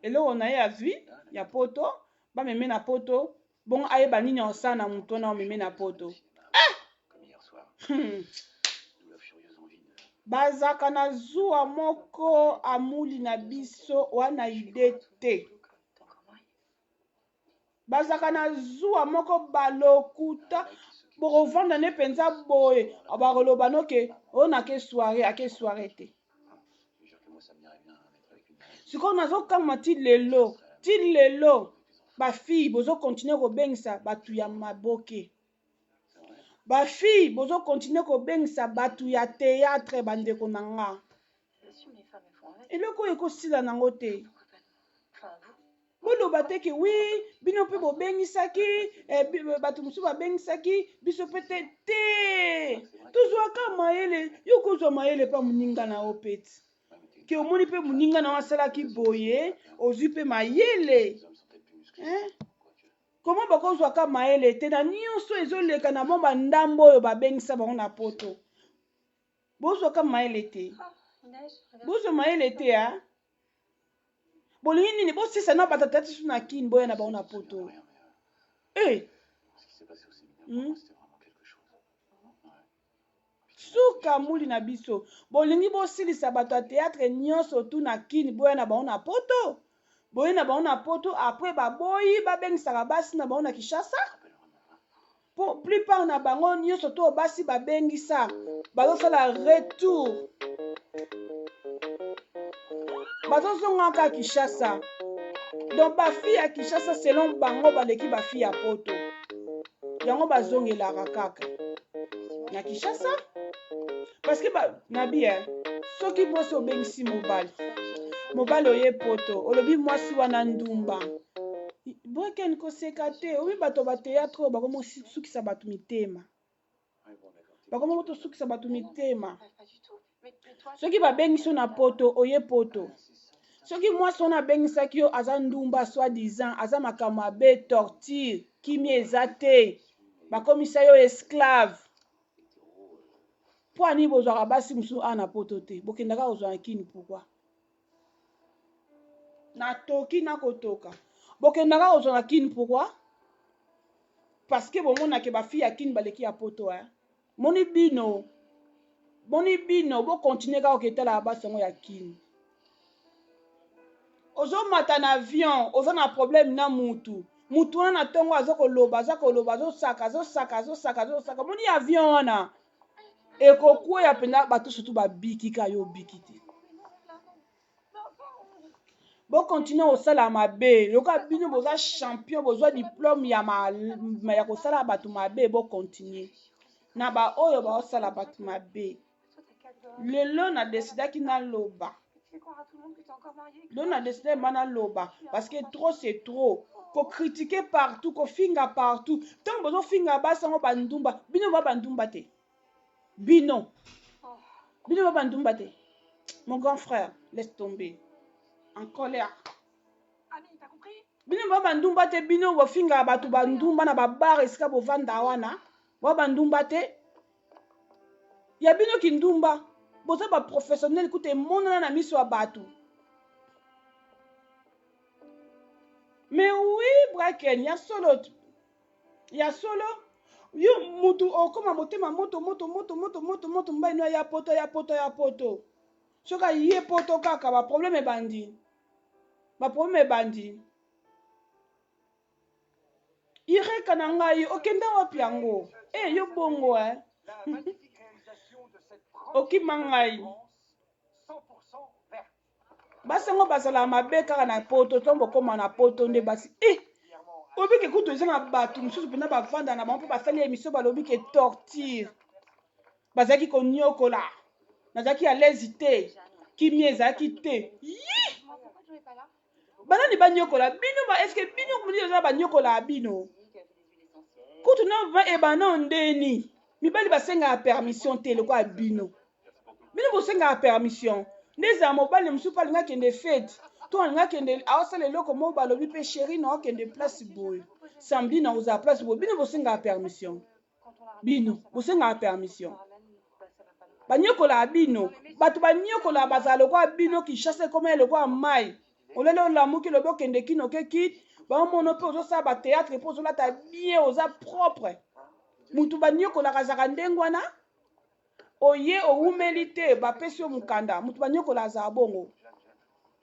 eloko na ye azwi ya poto bameme na poto bongo ayeba nini osala na moto wana omeme na poto eh! Bazaka na zuwa moko amuli na biso wana ide te. Bazaka na zuwa moko balokuta bokovanda ne mpenza boye bakoloba noke oyo nake soiree ake soiree te. Sikoyo nazokamwa ti lelo ti lelo bafille bozo continuer kobengisa bato ya maboke. Ba fille bozo continuer kobengisa batu ya theatre ba ndeko na nga. Eloko oyo ekosila nango te. Boloba te ke oui bino mpe bobengisaki eh, bato mosusu babengisaki biso mpe te te. Tozwaka mayele, yo kozwa mayele pa moninga na yo peti. Ke omoni mpe moninga na yo asalaki boye, ozwi mpe mayele. Eh? Comment bakozwa ka mayele te na nionso ezoleka na mwa bandambo oyo babengisa bango na poto bozwa ka mayele te bozwa mayele te a bolingi nini bosisa na bato tati su na kin boya na bango na poto eh. Suka muli na biso. Bolingi bosilisa bato ya theatre nionso tout na kin boya na bango na poto? Boye na bango na poto après baboyi babengisaka basi na bango na Kinshasa? Po plupart na bango nionso to basi babengisa bazosala retour bazozonga kaka Kinshasa. Donc ba filles ya Kinshasa selon bango baleki ba filles ya poto. Yango bazongelaka kaka na Kinshasa parce que ba nabi eh, soki mwasi obengisi mobali mobali oye poto olobi mwasi wana ndumba Broken koseka te obi bato ba théâtre oyo bakomi sukisa bato mitema bakomi kosukisa bato mitema soki babengisi yo na poto oye poto soki mwasi wana abengisaki yo aza ndumba soit disant aza makambo mabe torture kimia eza te bakomisa yo esclave mpo ani bozwaka basi mosusu awa na poto te bokendaka kozwa na kini pourkui natoki nakotoka bokendaka kozwa na kini pourkui parce que bomonake bafille ya kini baleki ya poto eh? Moni bino boni bino bo continuer kaka koketala basi yango ya kin. Ozo mata na avion oza na problème na mutu mutu wana na tongo aza koloba aza koloba azosaka azosaka azosaka azosaka moni avion wana ekokweya mpenza bato surtout babiki ka yo obiki te. Bo continuer kosala mabe lokola bino boza champion bozwa diplome ya, ma, ya kosala bato mabe bo continuer na baoyo baosala bato mabe lelo na decidaki naloba lelo na decide ma naloba parce que trop c'est trop kokritike partout kofinga partout ntango bozofinga basi yango bandumba bino ba bandumba te Bino. Bino ba bandumba te. Mon grand frère, laisse tomber. En colère. Bino ba bandumba te bino bofinga bato bandumba na babar esika bovanda wana ba bandumba te ya bino kindumba boza ba professionnel kuta emonana na miso ya bato mais oui braken ya solo Ya solo yo mutu okoma motema moto moto moto moto moto moto mobali no aya poto aya poto aya poto soki aye poto kaka ba problème ebandi ba problème ebandi ireka na ngai okenda wapi yango e eh, yo bongo eh. okima ngai Basi yango bazalaka mabe kaka na poto ntango bokoma na poto nde basi eh! oyebi ke kutu eza na bato mosusu mpenza bavanda na bango mpe basali emission balobi ke torture bazalaki koniokola nazalaki à l'aise te kimia ezalaki te yi banani baniokola bino ba eske bino moni eza baniokola bino kutu na ebana ndeni mibali basengaka permission te lokola bino Bino bosengaka permission nde ezala mobali mosusu pe alingi akende fete To alingi akende aosala eloko moko balobi mpe sheri na okende place boye samedi na kozala place boye bino bosengaka permission bino bosengaka permission banyokolaka bino bato banyokolaka bazala lokola bino kinshasa ekoma lokola mai olele olamuki lobi okende kino oke kit baomono mpe ozosala batheatre mpe ozolata bien oza propre motu banyokolaka azalaka ndenge wana oye owumeli te bapesi yo mokanda moto banyokola azala bongo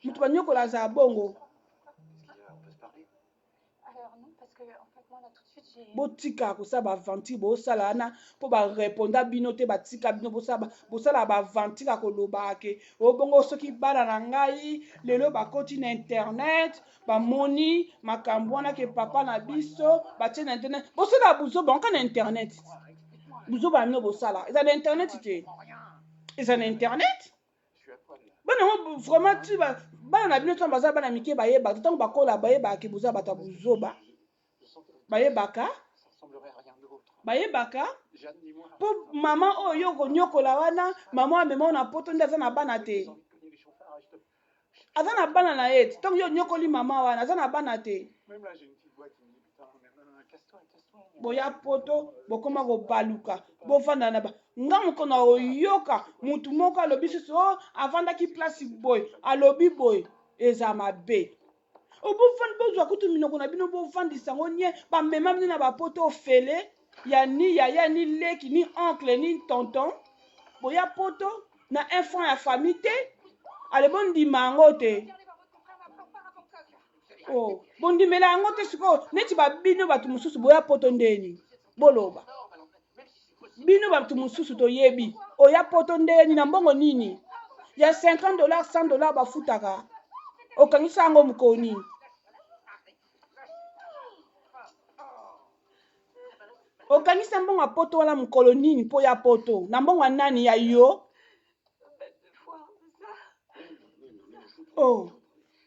moto banyokola azala bongo botika kosala baaventure bosala wana mpo bareponda bino te batika bino bosala baaventure ya kolobaka ke obongo soki bana na ngai lelo bakoti na internet bamoni makambo wana ke papa na biso batie na internet bosala buzoba oka na internet buzoba bino bosala eza na internet te eza na internet bana yango vraiment ti bana na bino ntango baza bana mike bayebaka ntango bakola bayebaka ke boza bato ya buzoba bayebaka bayebaka mpo mama oyo yo okonyokola wana mama amema na poto nde aza na bana te aza na bana na ye te ntango yo onyokoli mama wana aza na bana te boya poto bokoma kobaluka bovanda na ba nga moko na oyoka mutu moko alobi susu o oh, avandaki place boye alobi boye eza mabe obofandi bozwa kutu minoko na bino bovandisa yango nie bamema bino na bapoto ofele ya ni yaya ni leki ni oncle ni tonton boya poto na un franc ya famille te ale bondima yango te oh, bondimela yango te sikoyo neti babino bato mosusu boya poto ndeni boloba bino bato mosusu toyebi oya poto ndeni na mbongo nini ya 50 dollars 100 dollars bafutaka okangisa yango mokolo nini okangisa mbongo ya poto wana mokolo nini mpo ya poto na mbongo ya nani ya yo oh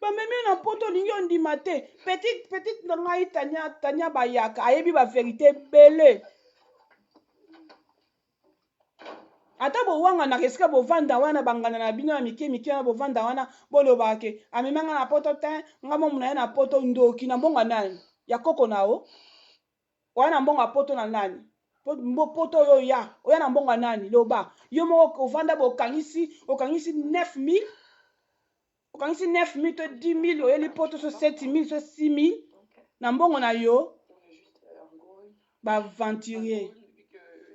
bamemi yo na poto olingi ondima te petite petite na ngai tania tania bayaka ayebi baverité ebele ata bowanganaka esika bovanda wana banganda na bino ya mike mike wana bovanda wana bolobaka ke amema nga na poto te nga momu na ye na poto ndoki na mbongo ya nani ya koko na o oya na mbongo ya poto na nani poto oyo oya oya na mbongo ya nani loba yo moko ovanda bokangisi okangisi 9000 okangisi 9000 to 10000 oyeli poto so 7000 so 6000 na mbongo na yo baaventurier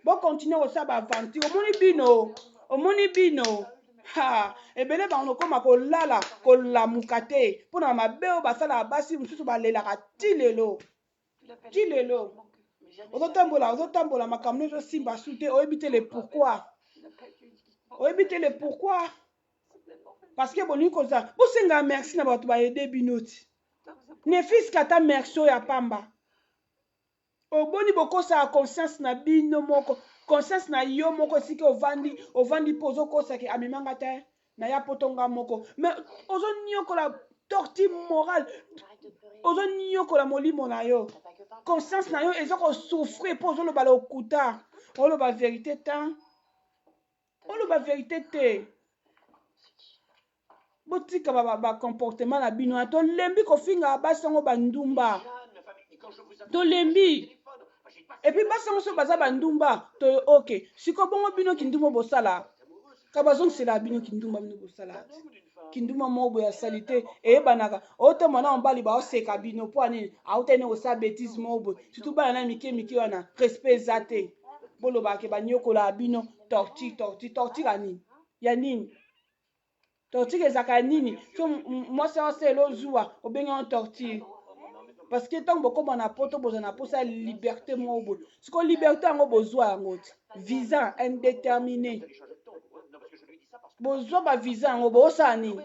bokontinue kosala baaventure omoni bino omoni bino ha ebele bango nokoma kolala kolamuka te mpo na mabe oyo basalaka basi mosusu balelaka ti lelo ti lelo ozotambola ozotambola makambo nyonso ezosimba su te oyebi te le pourquoi oyebi te le pourquoi parce que bolingi kozala bosenga merci na bato baede bino ti ne fiske ata merci oyo ya pamba oboni bokosaka conscience na bino moko conscience na yo moko esika ovandi ovandi mpo ozokosa ke amemanga te naya poto nga moko mais ozoniokola torti morale ozoniokola molimo na yo conscience na yo eza kosouffrir mpo ozoloba lokuta oloba verité te oloba verité te botika bacomportement ba na bino wana tolembi kofinga basi yango bandumba tolembi epuis basi yango soki baza bandumba to ok sikoyo bongo bino kindumba bosala ka bazongisela bino kindumba bino bosala kindumba moko boye asali te eyebanaka otambola na mobali baoseka bino mpo anini autani kosala betise moko boye surtout bana na mike mike wana respect eza te bolobaka ke banyokolaka bino torture torture torture ya nini ya nini torture ezalaka ya nini so mwasi aosala ozuwa obengi yango torture parce que ntango bokoma na poto boza na mposa ya liberté moko boye sikoyo liberté yango bozwa yango ti visa indéterminé bozwa bavisa yango bosala nini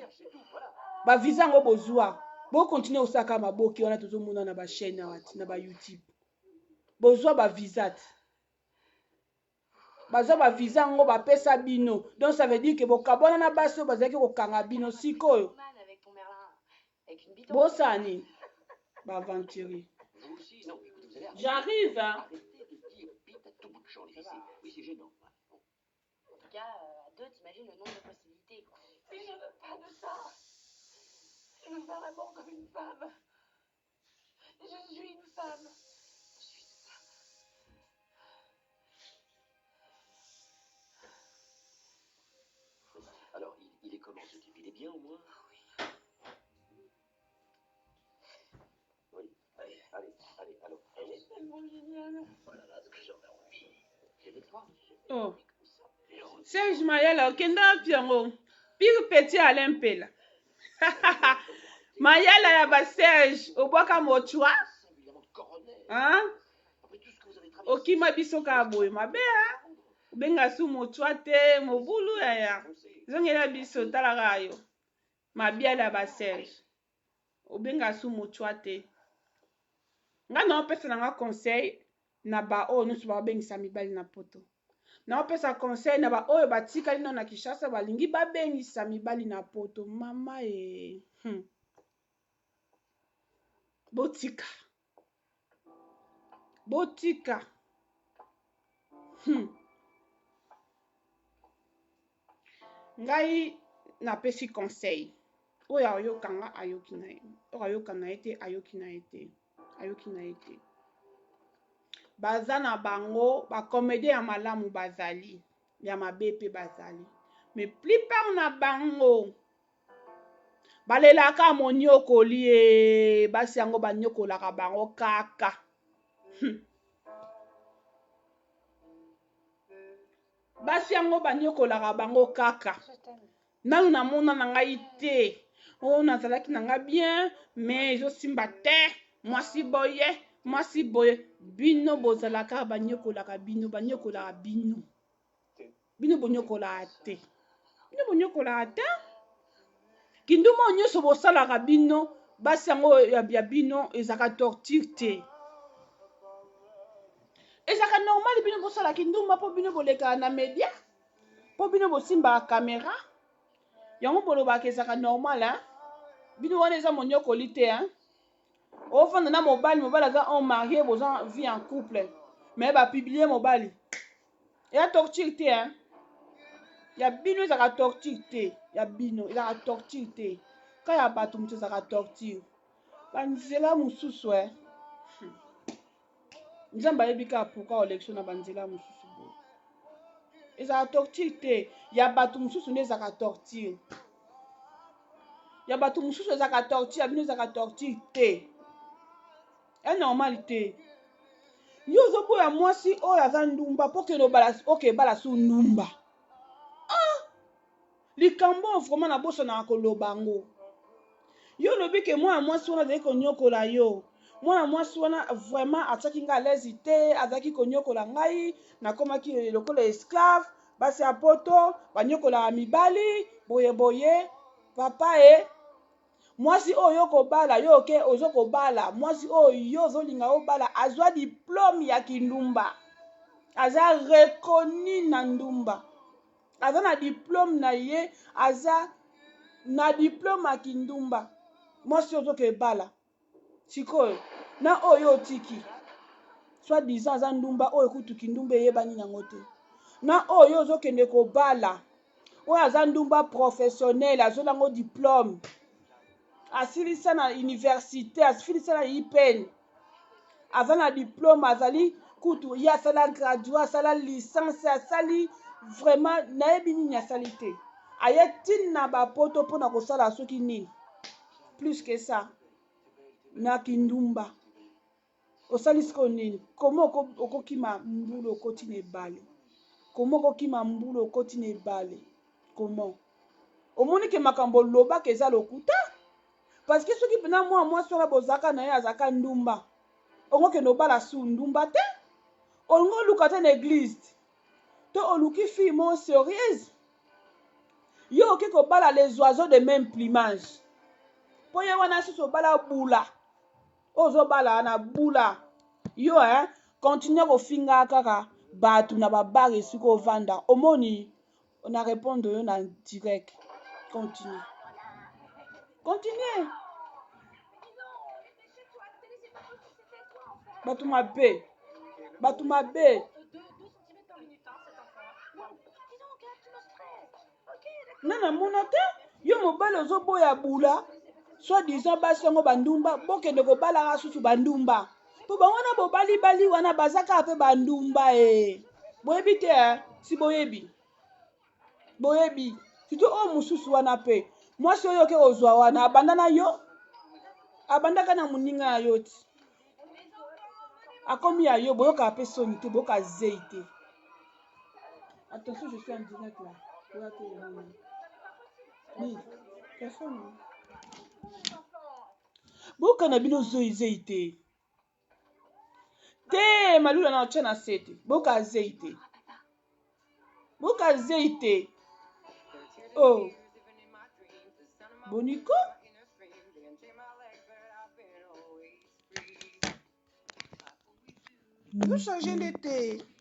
bavisa yango bozwa bokontinue kosalaka maboki wana tozomona na bachaîne awa ti na bayoutube bozwa bavisa ti bazwa ba visa yango bapesa bino donc ça veut dire que bokabwana na basi oyo bazalaki kokanga bino sikoyo bosala nini baaventurier j'arrive hein. En tout cas, à deux, t'imagines le nombre de possibilités, quoi. Mais je veux pas de ça. Tu veux faire l'amour comme une femme. Je suis une femme. Je suis une femme. Alors, il, il est comment ce type Il est bien au moins Oui. Oui. Allez, allez, allez, allons. Elle est tellement géniale. Oh là là, ce que j'en ai envie. J'ai avec toi. Oh. Serge Mayala okenda wapi yango? Pire petit Alain Mpela. Mayala ya ba Serge obwaka mochwa? Hein? Okima biso kaka boye mabe hein? Obenga su mochwa te mobulu yaya. Zongela biso tala kaka yo. Mabiala ya ba Serge. Obenga su mochwa te. Nga na opesa na nga conseil na ba oyo nyonso babengisa mibali na poto. Naopesa conseil na ba oyo batikali nano na Kinshasa balingi babengisa mibali na poto. Mama e. Botika. Botika. Ngai napesi conseil. Oyo ayoka nga ayoki na ye. Oyo ayoka na ye te ayoki na ye te. Ayoki na ye te. Baza na bango ba comédien ya malamu bazali, ya mabe pe bazali. Mais plupart na bango balelaka monyokoli e basi yango banyokolaka bango kaka. Basi yango banyokolaka bango kaka. Nanu namona na ngai te. Oh, nazalaki na nga bien, mais ezosimba te. Mwasi boye, mwasi boye. Bino bozalaka banyokolaka bino, banyokolaka bino. Bino bonyokolaka te. Bino bonyokolaka te. Kinduma oyo nyonso bosalaka bino, basi yango ya bino ezalaka torture te. Ezalaka normal bino bosala kindumba mpo bino bolekaka na media, mpo bino bosimbaka caméra. Yango bolobaka ezalaka normal hein? Bino wana eza monyokoli te hein? Ofanda na mobali, mobali aza homme marié, boza vie en couple, mais ba publier mobali. Ya torture te hein? Ya bino ezalaka torture te, ya bino ezalaka torture te. Ka ya bato moto ezalaka torture. Ba nzela mosusu hein? Nzambe ayebi kaka pourquoi olekisi na ba nzela mosusu boye. Ezalaka torture te, ya bato mosusu nde ezalaka torture. Ya bato mosusu ezalaka torture, ya bino ezalaka torture te. Ya normal te. Yo ozoboya mwasi oyo aza ndumba po okende obala, okebala su ndumba. Ah! Likambo oyo vraiment nabosanaka koloba yango. Yo olobi ke mwana mwasi wana azalaki konyokola yo. Mwana mwasi wana vraiment atiaki ngai à l'aise te, azalaki konyokola ngai, nakomaki lokola esclave, basi ya poto banyokolaka mibali boye boye. Papa e mwasi oyo okobala yo oke ozo kobala mwasi oyo yo ozolinga obala azwa diplôme ya kindumba, aza reconnu na ndumba, aza na diplôme na ye, aza na diplôme ya kindumba. Mwasi oyo ozokebala sikoyo na oyo otiki soit disant aza ndumba, oyo kutu kindumba eyebani nango te, na oyo ozokende kobala oyo aza ndumba professionnel, azolango diplôme, asilisa na université, asilisa na IPN, aza na diplôme, azali kutu ye asala graduat, asala licence, asali vraiment nayebi nini asali te, aye tina ba poto mpona kosala soki nini plus que ça na kindumba. Osali sikoyo nini? Koma okokima mbula okoti na ebale, koma okokima mbula okoti na ebale, comment omoni ke makambo olobaka eza lokuta? Parce que soki mpena mwa mwasi wana bozalaka na ye azalaka ndumba, okokende obala su ndumba te, olingi oluka te na église to oluki fille moko sérieuse, yo oke kobala les oiseaux de même plumage, po ye wana susu obala bula, ozobala na bula yo hein, continue kofinga kaka bato na babar esika ovanda, omoni na répondre yo na direct. Continue, continue. Bato mabe, bato mabe. Nga namona te yo mobali ozoboya bula. Soit disant basi yango bandumba, bokende kobalaka susu bandumba. Po bango wana bobalibali wana baza kaka pe bandumba e. Boyebi te eh? Si boyebi. Boyebi. Surtout oyo mosusu wana pe. Mwasi oyo oke kozwa wana abanda na yo? Abandaka na moninga na yo ti. Akomi ya yo, boyokaka pe soni te, boyoka zeyi te. Attention, je suis en direct là. Boya te Oui, personne. Boyoka na bino zoyi zeyi te. Te, malula na otya na se te. Boyoka zeyi te. Boyoka zeyi te. Oh. Boniko? Ezo changer nde te.